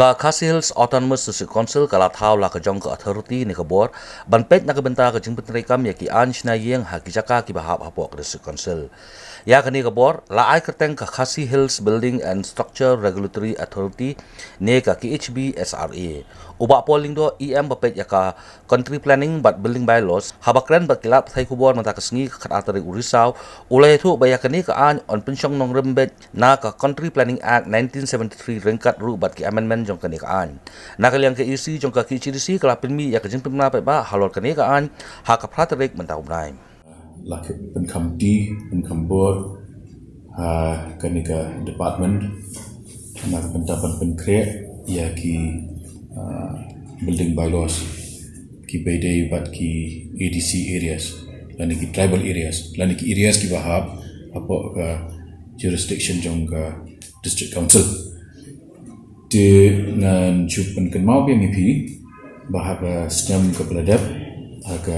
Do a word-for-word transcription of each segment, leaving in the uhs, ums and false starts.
Ka Khasi Hills Autonomous District Council ka la thaw la ka jong ka authority ne ka bor ban peit na ka bynta ka jingpyntreikam ïa ki aiñ shna ïing ha ki jaka kiba hap hapoh ka District Council. Ïa kane ka bor la ai kyrteng ka Khasi Hills Building and Structure Regulatory Authority ne ka K H B S R A. U Bah Paul Lyngdoh, E M ba peit ïa ka Country Planning bad Building Bylaws, haba kren bad ki lad pathai khubor mynta ka sngi ka khatar tarik u Risaw, u la ïathuh ba ïa kane ka aiñ yn pynshong nongrim beit na ka Country Planning Act nineteen seventy-three ryngkat ruh bad ki amendment jong kane ka aiñ. Na ka liang ka E C jong ka K H A D C ka la pynmih ïa ka jingpynbna paidbah halor kane ka aiñ ha ka phra tarik mynta u bnai. La pynkhamti, pynkhambor ha kane ka department na ka bynta ban pynkhreh ïa ki, ah, building bylaws kiba ïadei bad ki A D C areas lane ki tribal areas lane ki areas kiba hap hapoh ka jurisdiction jong ka District Council. Te ngan shu pynkynmaw biang ïa phi ba ha ka snem kaba la dep, ha ka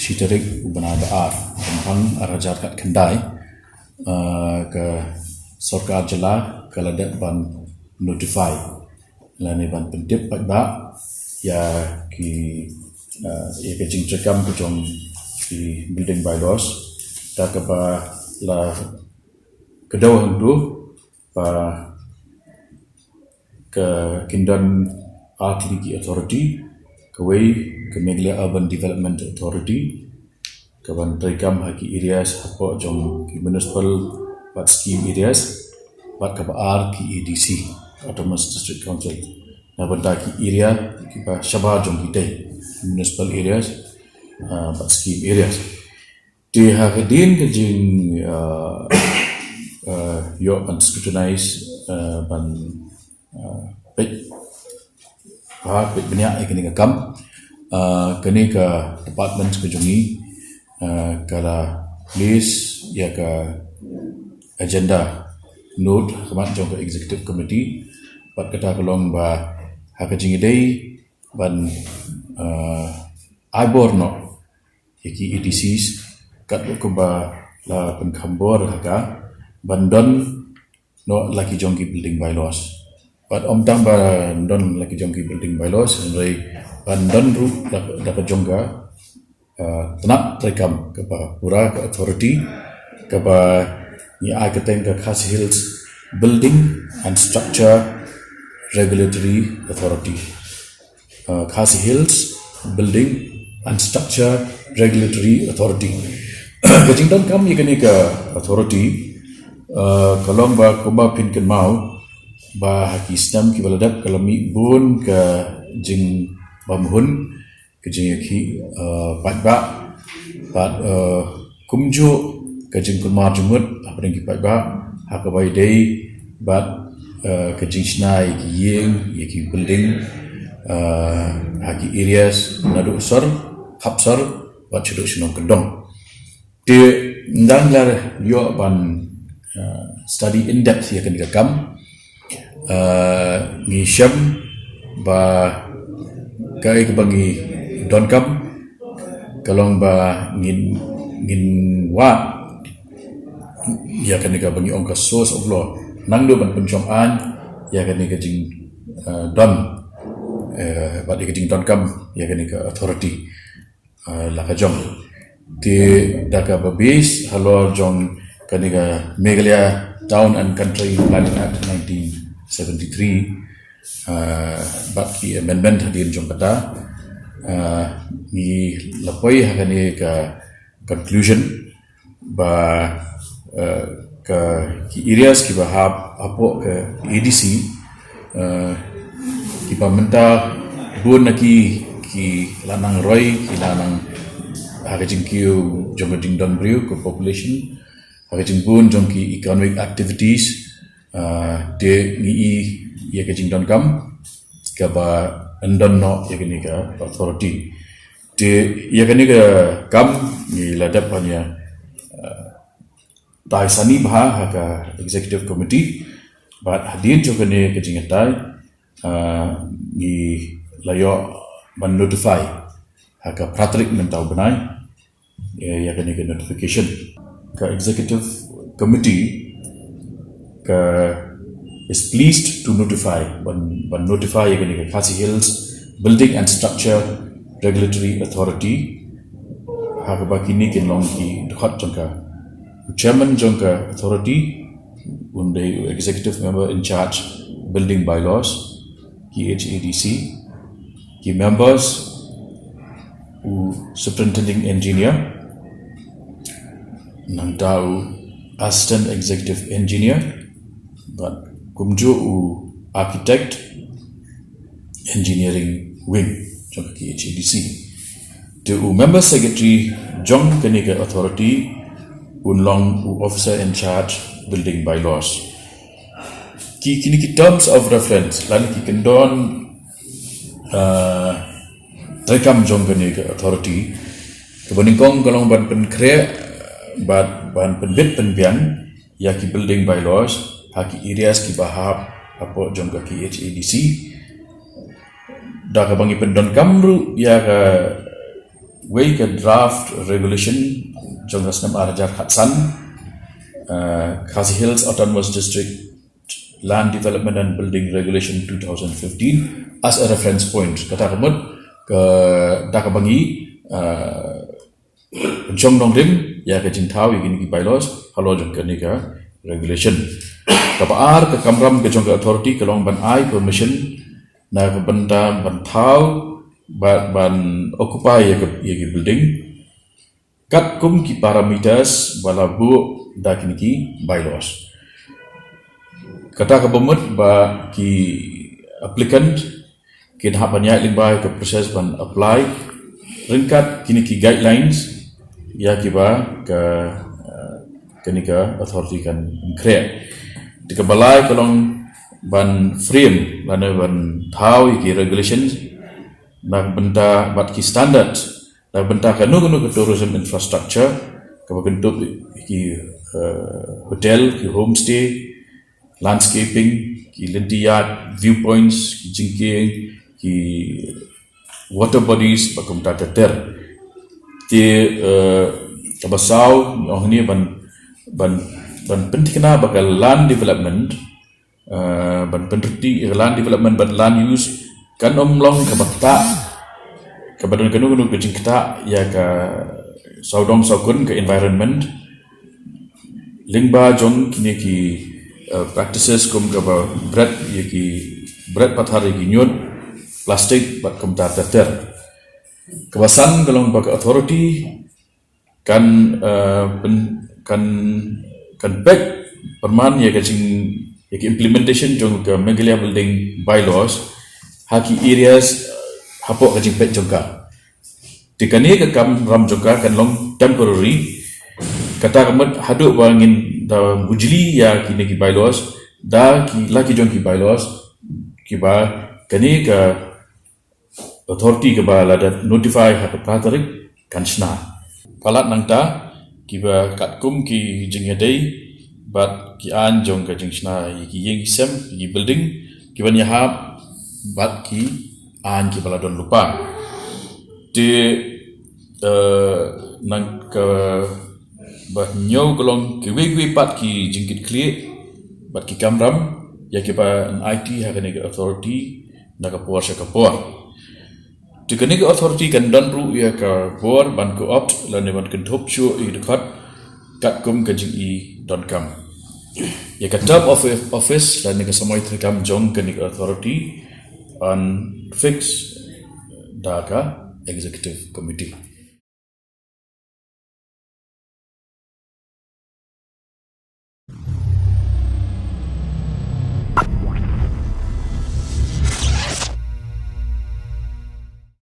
shi tarik u bnai ba ar, Rymphang ar hajar khatkhyndai, ah, ka sorkar jylla ka la dep ban notify lane ban pyntip paidbah ïa ki, ah, ïa ka jingtreikam ka jong ki building bylaws, da kaba la kdew hangtu ba ka, kin don ar tylli ki authority, kawei ka Meghalaya Urban Development Authority, ka ban treikam ha ki areas hapoh jong ki municipal bad scheme areas, bad kaba ar ki A D C, Autonomous District Council, na bynta ki area kiba shabar jong kitei, municipal areas, ah, bad scheme areas. Te ha ka dien ka jing, ah, ah, ïoh ban scrutinize, ah, ban, ah, peit, ha, peit bniah ïa kane ka kam, ah, kane ka department ka jong ngi, ah, ka la place ïa ka agenda note ha khmat jong ka executive committee, bad kata ka long ba ha ka jingïadei ban, ah, ai bor noh ïa ki A D Cs, katba kumba la pynkhambor ha ka, ban don noh la ki jong ki building bylaws. Bad ym tang ban don la ki jong ki building bylaws, hynrei ban don ruh da, da ka jong ka, ah, tnat treikam kaba pura, ka authority kaba ngi ai kyrteng ka Khasi Hills Building and Structure Regulatory Authority. Ah, Khasi Hills Building and Structure Regulatory Authority. Ka jingdonkam ïa kane ka authority, ah, ka long ba kumba phin kynmaw ba ha ki snem kiba la dep ka la mih bun ka jingbymhun, ka jingïakhih, ah, paidbah, bad, ah, kumjuh ka jingkulmar jingmut hapdeng ki paidbah ha kaba ïadei bad, ah, ka jingshna ïa ki ïing, ïa ki building, ah, ha ki areas naduh sor, hapsor bad shaduh shnong kyndong. Te ynda ngi la ïoh ban, ah, study in depth ïa kane ka kam, ah, ngi shem ba kaei kaba ngi donkam ka long ba ngin, ngin wad ïa kane kaba ngi ong ka source of law, nangno ban pynshong aiñ ïa kane ka jing, ah, don, eh, bad ïa ka jingdonkam ïa kane ka authority, ah, la ka jong. Te da kaba base halor jong kane ka Meghalaya Town and Country Planning Act nineteen seventy-three, ah, bad ki amendment hadien jong kata, ah, ngi la poi ha kane ka conclusion ba, eh, ka, ki areas kiba hap hapoh ka A D C, eh, kiba mynta bun na ki, ki la nang roi, ki la nang ha ka jingkiew jong ka jingdon briew, ka population, ha ka jingbun jong ki economic activities, eh, te ngi i ïa ka jingdonkam kaba yn don noh ïa kane ka authority. Te ïa kane ka kam ngi la dep ban ïa, eh, tai sani bha ha ka executive committee, bad hadien jong kane ka jingïatai, ah, ngi la ïoh ban notify ha ka phra tarik mynta u bnai, eh, ïa kane ka notification. Ka executive committee ka is pleased to notify, ban, ban notify ïa kane ka Khasi Hills Building and Structure Regulatory Authority, ha kaba kine kin long ki dkhot jong ka. U chairman jong ka authority un dei u executive member in charge building bylaws, K H A D C, ki members, u superintending engineer, nangta u assistant executive engineer, bad kumjuh u architect engineering wing jong ka K H A D C. Te u member secretary jong kane ka authority un long u officer in charge building bylaws. Ki, kine ki terms of reference, lane ki kyndon, uh, treikam jong kane ka authority, kaba nyngkong ka long ban pynkhreh, bad ban pynbit pynbiang ïa ki building bylaws ha ki areas kiba hap hapoh jong ka K H A D C. Da kaba ngi pyndonkam ruh ïa kawei ka draft regulation jong ka snem ar hajar khatsan, uh, Khasi Hills Autonomous District Land Development and Building Regulation two thousand fifteen as a reference point. Kata ka mut, ka, da kaba ngi, uh, pynshong nongrim ïa ka jingthaw ïa kine ki bylaws halor jong kane ka regulation. Kaba ar, ka kamram ka jong ka authority ka long ban ai permission na ka bynta ban thaw, ban, ban occupy ïa ka, ïa ki building katkum ki parameters ba la buh da kine ki bylaws. Kata kaba mut ba ki applicant kin hap ban ïaid lyngba ïa ka process ban apply ryngkat kine ki guidelines ïa kiba ka, uh, kane ka authority kan khreh. Te kaba lai ka long ban frame lane ban thaw ïa ki regulations na ka bynta bad ki standard na ka bynta kano kano ka tourism infrastructure, kaba kyntup ki, uh, hotel, ki homestay, landscaping, ki lynti ïaid, viewpoints, ki jingkieng, ki water bodies, bad kumta ter ter. Te, uh, kaba saw, ong hangne ban, ban, ban pynthikna ba ka land development, uh, ban pynreti ïa ka land development bad land use kan ym long kaba ktah, kaba don kano kano ka jingktah ïa ka sawdong sawkun, ka environment, lyngba jong kine ki, uh, practices kum kaba bret ïa ki, bret pathar ïa ki ñiut, plastik bad kumta ter ter. Kaba san ka long ba ka authority kan, uh, pyn-, kan, kan peit pyrman ïa ka jing, ïa ka implementation jong ka Meghalaya Building Bylaws ha ki areas, uh, hapoh ka jingpeit jong ka. Te kane ka kamram jong ka kan long temporary. Kata ka mut haduh ba ngin da bujli ïa kine ki bylaws, da ki, la ki jong ki bylaws kiba kane ka authority kaba la da notify ha ka phra tarik kan shna. Palat nangta, kiba katkum ki jingïadei bad ki aiñ jong ka jingshna ïa ki ïing ki sem, ïa ki building, kiban ïahap bad ki aiñ kiba la don lypa. Te, eh, nang kaba hynñiew ka long kiwei kiwei pat ki jingkitkhlieh bad ki kamram ïa kiban aiti ha kane ka authority na ka por sha ka por. Te kane ka authority kan don ruh ïa ka bor ban co-opt lane ban kynthup shuh ïa ki dkhot katkum ka jingïohi donkam. Ïa ka term of office lane ka samoi treikam jong kane ka authority yn fix da ka executive committee.